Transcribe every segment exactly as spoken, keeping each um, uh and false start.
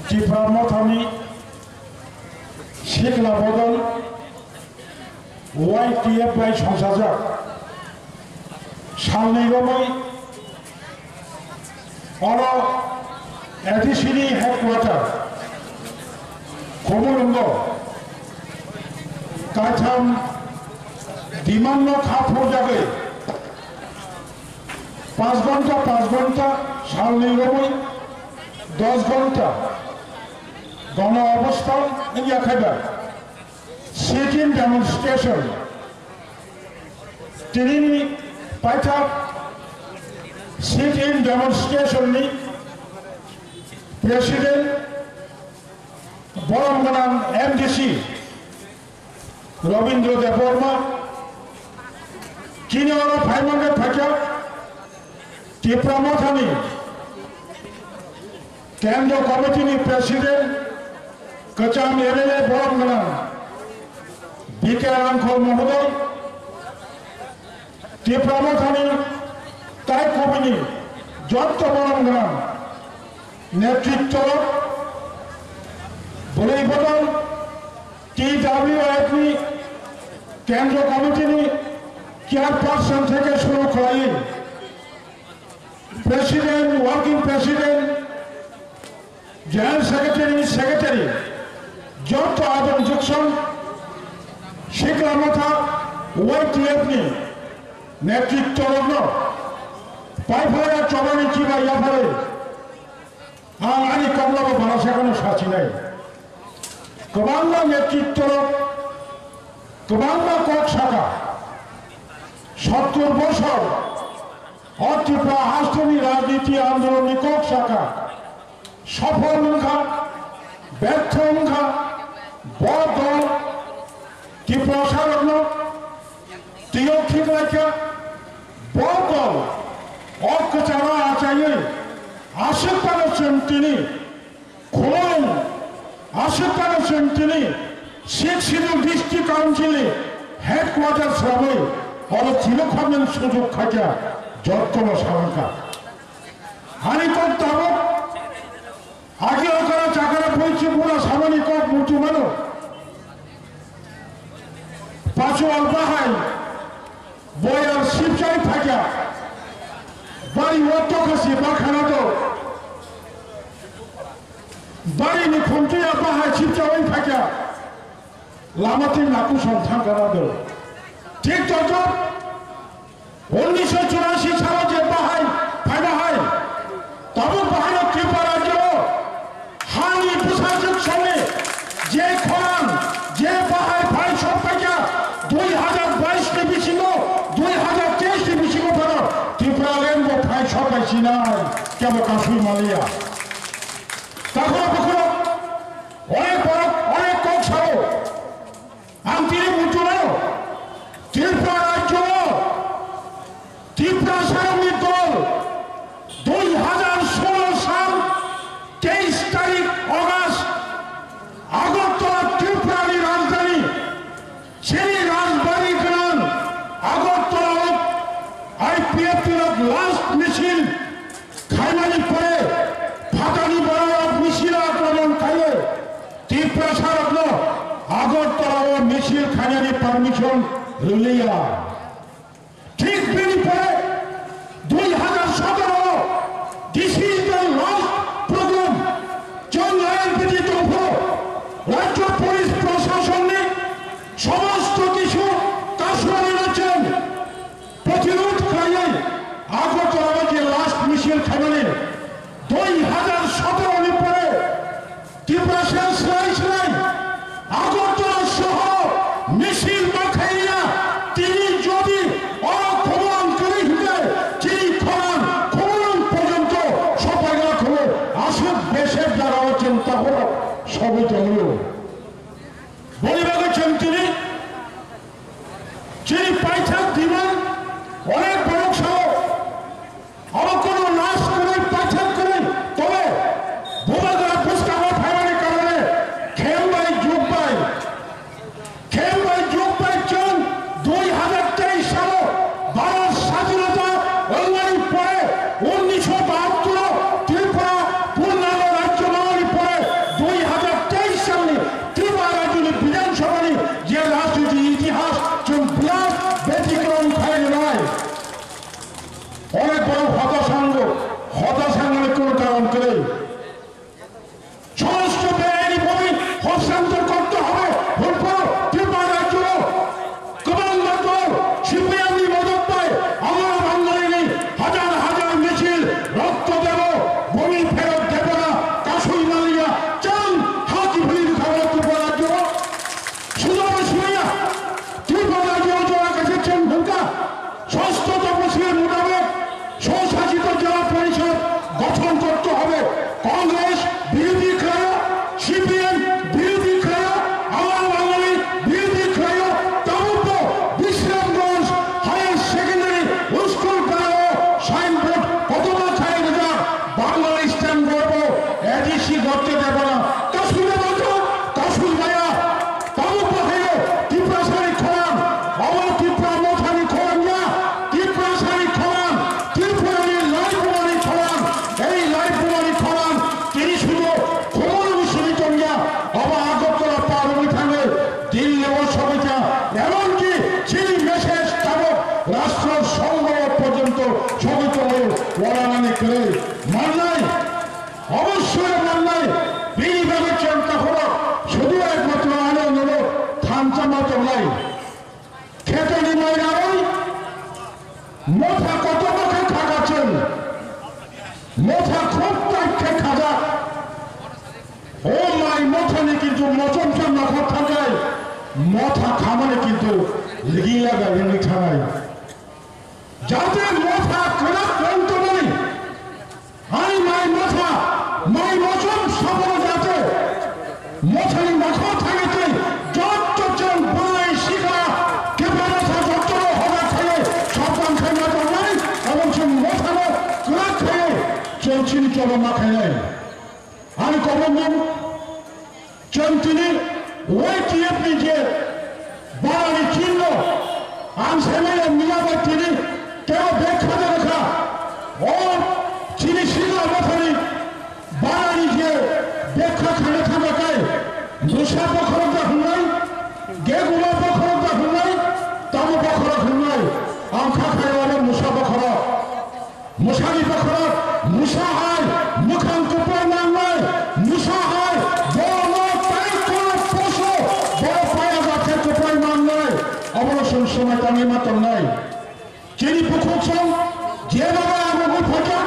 Tipra Mothani Sikla Bodol Y T F bai songchajak salni romwi oro A D C ni headquarter Khumulwngo kaitham demand no kha phurjagwi Panch ghonta, panch ghonta salni romwi dos ghonta gono obosthan wngya khe ba sit-in demonstration. Tinini paithak sit-in demonstration ni president borom gwnang M D C Robindra Debbarma, chini oro phaimani phaikha Tipra Mothani Kendra Committee ni President, kwcham M L A borom gwnang B K Rangkhol Mohoday, Tipra Mothani tai kubuni jotto borom gwnang netritto, bwrwi bodol, T W F ni Kendra Committee ni Chairperson theke shuru khlaiwi President, Working President, General Secretary, Secretary, jotto adong jukson Sikla Motha Y T F ni netritto rokno paiphalai chobani chibai yaphalai ang ani kokno bo bara sakano sachinai. Kwbangma netritto rok kwbangma kok saka, sottur bosor o Tripura hasteni rajniti andolonni kok saka, sophol wngkha, bertho wngkha, bo dol Tiprasarokno twiyo khiklaikha, bo dol o kwcharo achaiwi aswk phano chwng tini Khulung, aswk phano chwng tini Sixth Schedule District Council ni headquarter swnamwi oro chini khornani sujok khaikha, jottono salangkha. Ani kok tabuk agi okara chakara poichi bura samani kok muchumano. Pachu alpahai boyar sipchai phaikha. Bari watto khasi bakhana do. Bari ni khumtuya bahai sipchawi phaikha. Lama twi nakusong thangkana do. Thik tongthok. Unnisho churashi salo je bahai phaina hai, tabuk bahai Tripura rajyo hani bwsajwk songni je khorang je bahai phai sokpaikha dui hajar bais ni bisingo, dui hajar teis ni bisingo phano Tipraland bo phai sokpai sinai kebo kasui maliya. Takhoro bukhoro onek borok onek kok sao. Ang tini muchungo, Tripura rajyo, Tiprasarokni dol, dui hajar solo sal teis tarik August, Agartala Tripurani rajdhani, chini rajbari gwnang Agartala I P F T rok last misil khaimani pore phatani borok misil akromon khaio. Tiprasarokno Agartala o misil khainani permission rwliya. Thik bini pore dui hajar sotoro, this is the last program. Chwng ayang bidi tongphuru rajyo police proshasonni somosto kisu kasuari rachwng protirod khlaiwi Agartala o je last misil khaimani dui hajar sotoro ni pore Tiprasa swlai swlai Agartala sohoro misil ma khaiya. Tini jodi oro khumulwng kwrwi hinkhe chini khorang khumulwng porjonto sopaigra khumui aswk besek jagao chwng takhoro sogwi tongwio. Boni bagwi chwng tini chini paithak demand onek borok sao. Abo kono nas kwrwi, paithak kwrwi, tobe bubagra bwskango phaimani karone khem bai juk bai, khem bai juk bai chwng dui hajar teis salo Bharat sadhinota wngmani pore unnisho bahattor o Tripura purnalo rajyo manani pore Congress বিরোধী খায়, সিপিএম বিরোধী খায়, আমার বাঙালি বিরোধী খায়, তবুও Bishramganj higher secondary school খায়, সাইনবোর্ড কতবার খায় রেজা, বাঙালি স্ট্যান্ড করবো, এডিসি করতে দেব না। কাসুল বাবা, কাসুল ভাইয়া, Tabuk bahayo Tiprasani khorang, obo Tipra mothani khorang ya, Tiprasani khorang, Tripurani laibumani khorang, ei laibumani khorang, tini sudu khumulwng simi tongya, obo Agartala par wngwi thangwi Delhi o sogwi kha, emonki chini message tabuk rashtra songho porjonto sogwi tongwi, waranani kwrwi mannai. Obossoi mannai, bini bagwi chwng takhoro, sudu ekmatro ano nono thansa ma tongnai. Khetoni mai narwi, motha kotorma khe khaga chwng. Motha khub tight khe khajak. O mai mothani kintu mochomsa nakhor thangnai, motha khamani kintu ligila bai wngwi thangnai. Jate motha kwrak wng tongmani, ani mai motha, mai mochom sabono jate mothani nakhor thangwi tei jotto chwng bwrwi sikla kebra motha jottono hoda khaiwi sabdan khaima tongnai, abo chwng mothano kwrak khaiwi chwng chini choba ma khainai. Ani kobomung chwng tini Y T F ni je barani chinno ang saimanya miya bai tini kebo bek khaja rwkha. O chini sikla mothani barani je bek kha khaina thangkha kai, musa bokhorok da hwnwi, geguma bokhorok da hwnwi, tamo bokhorok hwnwi, ang kha khaio abo musa bokhorok. Musani bokhorok, musa hai, mwkhang kwplai nangnai, musa hai, borokno tai kono poso, borok paya jat khe kwplai nangnai, obono chwng swmai tangwi ma tongnai. Chini bukhuk song, je babai abo buphaikha,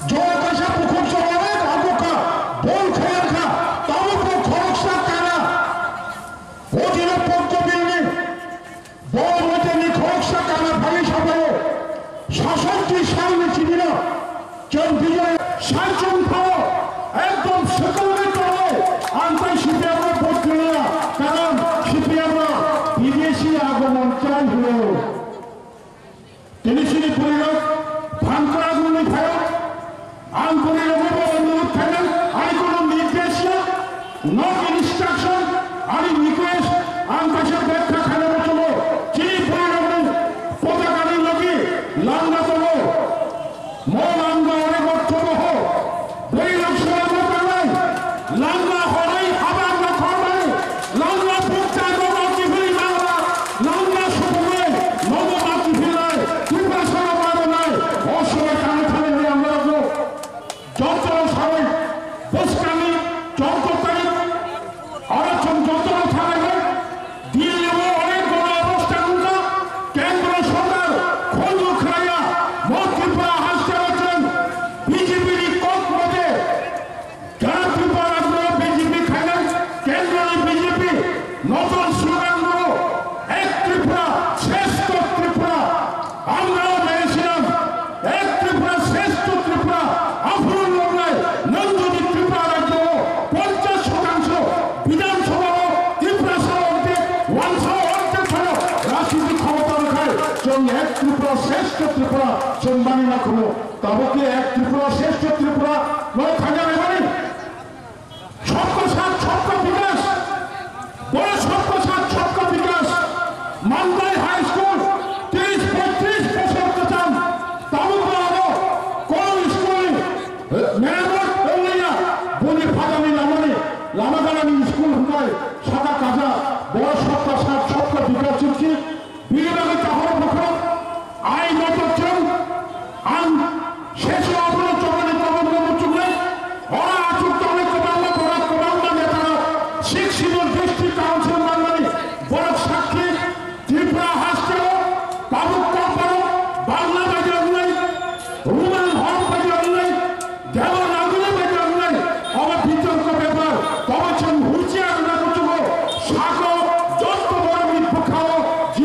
jora kaisa bukhuk song onek abo kha, bol khayang kha, tabuk bo khoroksa kana. O dino Poddo Bill ni Bo moiteni khoroksa kana phagwi sabaio, sasokti salni chibino, chwng bijai saichung phao, ekdom swkangwi tongo, ang tai C P M no vote rwya, karon C P M no bidesi agomon chai hwno. Tini chini phurirok phan kwrak wngwi phaio. Ang phurirokno bo onurod khainai, ani kono nirdesh ya, not instruction, ani request, ang kaisa bekha khaina muchungo. Chini phurirokni potakani logi langa tongo. Mo langa onek ortho boho. Bwrwi rok swnamna tangnai, langma horwi habang rok hormani, langma bukcha nogo kiphilwi mangla, langma subungwi nogo ma kiphilnai, Tiprasa rok ma rwnai, o swmai tangwi thani hwnwi ang norokno joto sawi bwskangni chwng tarik. Oro chwng jotono thangnaikhe Delhi-o onek gona obostha wngkha, kendro sorkar khunju khlaiya, mo Tripura hasteo chwng B J P ni kok mote jara Tripura rajyo B J P khainai, kendro ni B J P noton slogan rwo, Ek Tripura, Shreshtho Tripura. Amrao bhebesilam, Ek Tripura, Shreshtho Tripura, aphuru lognai, nwng jodi Tripura rajyo o ponchash shotangsho Bidhan Sabha o Tiprasa ordek, wansa ordek phano rajniti khomota rwkhai, chwng Ek Tripura, Shreshtho Tripura, chwng mani na khumo. Tabuk khe Ek Tripura, Shreshtho Tripura, no thangya naimani. Sabka saath sabka bikas, boro sabka saath sabka bikas, Mandai High School, tris poitris bosor kwcham, tabuk bo abo kono school ni, eh, meramot wngliya, boni phadani lamani, lama ganani school hwnbai, saka kaja, boro sabka saath sabka bikas chukchi, Bini bagwi tahoro bukhuk, ai motok chwng, ang sesio abono chobani kobokno muchungnai, oro achuk tongnai kwbangma borok, kwbangma netarok, Sixth Schedule District Council manmani borok sakhi, Tripura hasteo tabuk kokborok Bangla bai wngnai, Roman hok bai wngnai, Devanagari bai wngnai, obo bitorko bepar, tobo chwng huchiar wngna muchungo, sako jotto borokni bwkhao G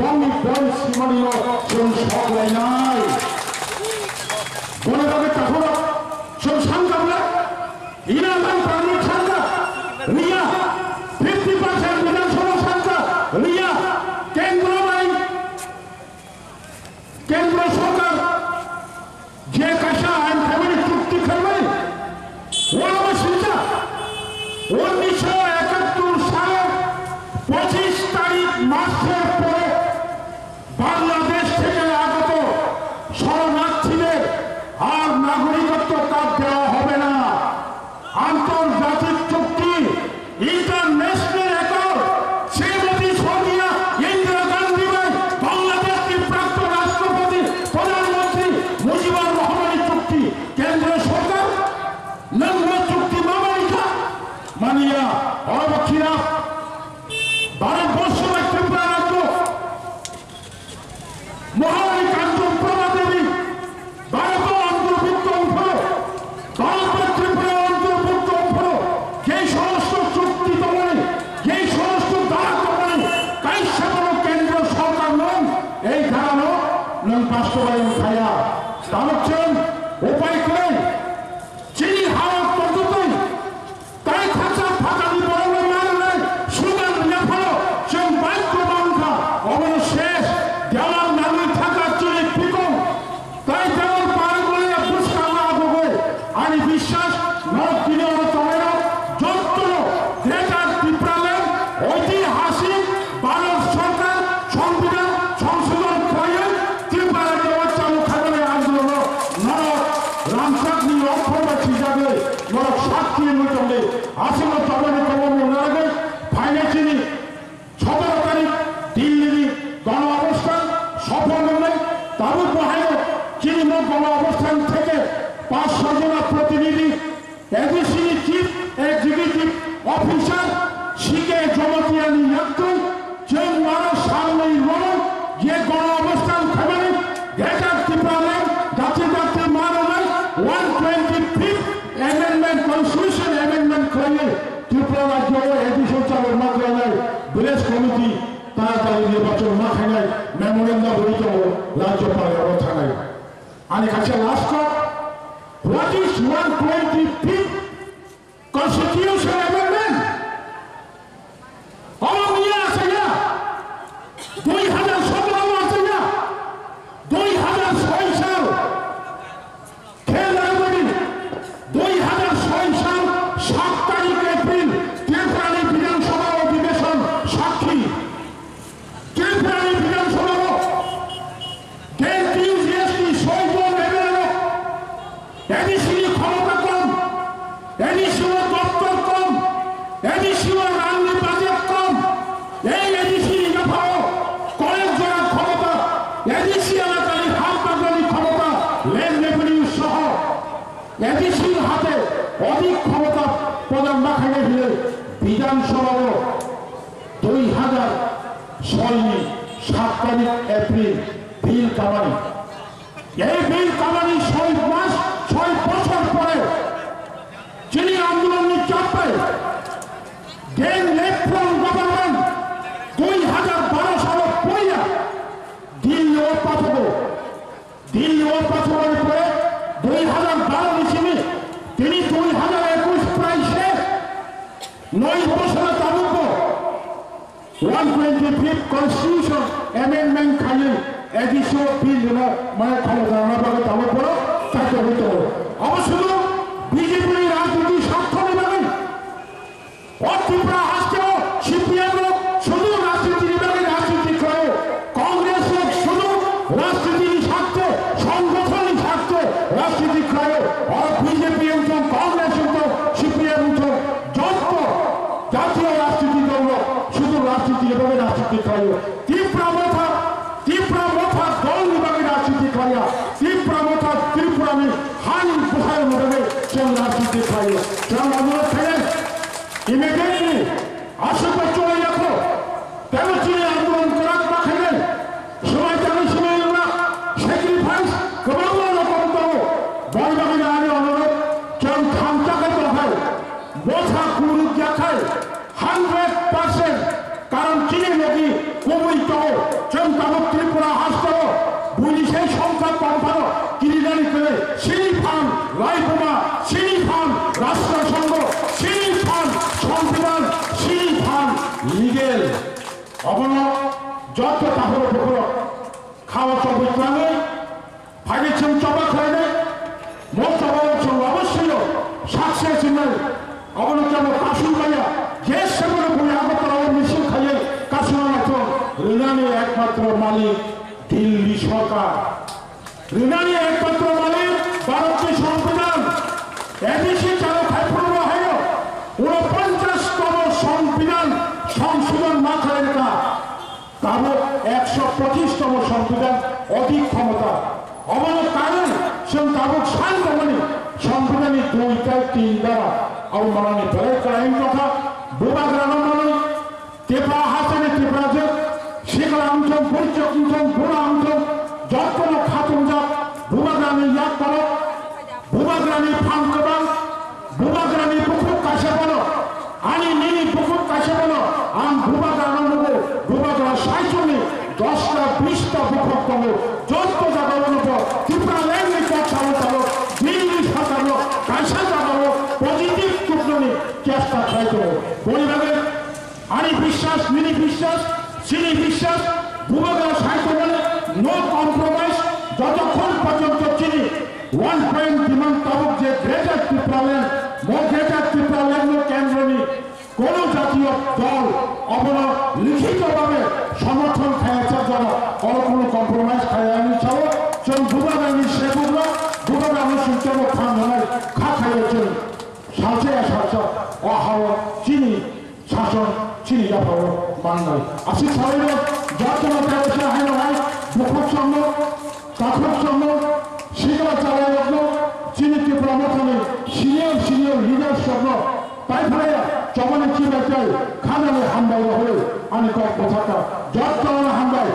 Bongni boi simani no chwng sok lainai. Boni bagwi takhorok chwng sankha bwle, ina lang parni sankha riya, fifty percent Bidhan Sabha sankha riya, kendro bai, kendro sorkar je kaisa ain khaimani, chukti khaimani, uano swijak, unnisho ekattor salor pochish tarik masor pore Bangladesh theke agoto shoronaarthide ar nagorikotto card dewa hobe na. আন্তর্জাতিক চুক্তি, international accord, Shrimati সৌদিয়া ইন্দিরা Gandhi bai Bangladesh ni প্রাক্তন রাষ্ট্রপতি, প্রধানমন্ত্রী মুজিবুর রহমানের চুক্তি, কেন্দ্র সরকার নগ্ন চুক্তি মামানিকা মানিয়া অবক্ষিরা ভারতবর্ষ bai Tripura রাজ্য মহারানী কাঞ্চনপ্রভা দেবী ভারত অন্তর্ভুক্ত অংশ, ভারত bai Tripura অন্তর্ভুক্ত অংশ, যে সমস্ত চুক্তি তমনি, যে সমস্ত ধারা তমনি, kaisa bono kendro sorkar nung ei ধারা no nung বাস্তবায়ন khaya. Tabuk chwng upai kwrwi chini ha o tongtwtwi Tai khaksa phatani borokno narwknai sugan rwya phano chwng baidhyo mankha, obono ses dewal nangwi thangkha chini bikong. Tai dewal par wngmani bwskangno abogwi ani biswas norok tini oro tongnai rok jottono Greater Tipraland oitihasik Bharat Sorkar Songbidan Songshodhon khlaiwi Tripura rajyo o chalu khaimani andolonno norok rangchakni okhor bai swijagwi norok sakhi wngwi tongdi. Aswkno tongmani tongmung narwgwi phainai chini sotoro tarik Dillini gono obosthan sophol wngnai. Tabuk bo haino chini no gono obosthan theke panch soi jona protinidhi A D C ni Chief Executive Officer C K Jamatia ni yaktwi chwng aro salni rwmwi je gono obosthan khaimani Greater Tipraland dati dati ma rwnai one twenty-fifth Amendment, Constitution Amendment khlaiwi Tripura rajyo o A D C chalok ma khlainai, Village Committee taratari nirbachon ma khainai, memorandum rwi tongo, rajyopal oro thanai. Ani kaisa last kok, what is one twenty-fifth Constitution Amendment? Omo miya asaya, dui hajar sotoro o asaya, dui hajar soi sal, khel nai bani, dui hajar soi sal, sat tarik April, Tripurani Bidhan Sabha Odhibeshon sakhi. Tripurani Bidhan Sabha o, K T U G S ni soi jon M L A rok, A D C ni khomota kom, A D C o doptor kom, A D C o rangni budget kom, ei A D C ni yaphao koyek jora khomota, A D C elakani ha bagrani khomota, land revenue soho A D C ni hate odhik khomota prodan ma khainai hinwi Bidhan Sabha o dui hajar soi ni sat tarik April bill kamani. Ei bill kamani soi mas, soi bochor pore chini andolon ni chap bai gang left front government dui hajar baro salo poila Delhi o pathogo. Delhi o pathogo ni pore dui hajar baro ni simi tini dui hajar ekush prai se noi bosor tabuk bo One twenty-fifth Constitution Amendment khaiwi A D C o bill rwna mane khomota rwna bagwi tabuk borok chaito wngwi tongo. Obo sudu B J P ni rajniti sarthoni bagwi. O Tripura haste o C P M rok sudu rajniti ni bagwi rajniti khlaio. Congress rok sudu rajniti ni sarthe, songgothon ni sarthe rajniti khlaio. O B J P wngthung, Congress wngthung, C P M wngthung, jotto jatiyo rajniti dol rok sudu rajniti ni bagwi rajniti khlaio. Tipra Motha, Tipra Motha dol ni bagwi rajniti khlaiya. Tipra Motha Tripura ni hani bwsai ni bagwi chwng rajniti khlaio. Chwng onurodh khainai, immediately aswk bai choli yakho. Tebo chini andolon kwrak ma khainai. Swmai tangwi swmai wngna sacrifice kwbangma rokom tongo. Boni bagwino ani onurodh, chwng thansa khe tongphai. Motha kwrwngya khai hundred percent, karon chini logi kubui tongo. Chwng tabuk Tripura hasteo buini sai songkha tongphano kirinani kwrwi chini phan Raibuma, chini phan Rashtra Sangha, chini phan Songbidan, chini phan legal. Obono joto takhoro bukhoro khao chobwi twlangwi Phaidi chwng choba khlainai, mo choba o chwng obossoi success wngnai. Abono kebo kasui maya, je seboni bui Agartala o misil khaiwi kasuna naithok, rwnani ekmatro malik Delhi sorkar. Rwnani ekmatro malik Bharatni Songbidan. A D C chalo khai phuru hayo, unoponchas tomo Songbidan songsodhon ma khlai rwkha. Tabuk ekso pochish tomo Songbidan odik khomota. Obono karon chwng tabuk san tongmani Songbidanni dui tei tin dara. Abo manani belai kwlai wng tongkha. Bubagrano manwi Tipra hasteni Tiprajwk, sikla wngthok, bwrwijwk wngthok, bura wngthok, jotono khatungjak Bubagrani yak borok. Bubagrani phan kwbang, Bubagrani bukhuk kaisa bono, ani nini bukhuk kaisa bono, ang Bubagrano nugo, Bubagra saichungni dosta bista bukhuk tongo, joto jagao nugo, Tipralandni kok salo salo, Delhi sorkarno kaisa jagao positive tubnani chesta khlai tongo. Boni bagwi Ani biswas, nini biswas, chini biswas, Bubagra sai tongmani no compromise, jotokhon porjonto chini one point demand tabuk je Greater Tipraland, mo Greater Tipraland no kendroni kono jatiyo dol obono likhito bhabe somorthon khayajak jora, oro kono compromise khayani sao, chwng Bubagrani sebukrok, Bubagrano singchamo phan hwnai kha khayo chwng salsa ya salsa o hao chini Sason chini yapharo mannai. Aswk salai rok, jotono tei sa haino hai, bukhuk chwngno, takhuk chwngno, sikla chalairokno, chini Tipra Mothani senior senior leaders rokno, tai phalaya, chobani chibai tei khanani hambai rok hwnwi ani kok bwthakha. Jotono hambai.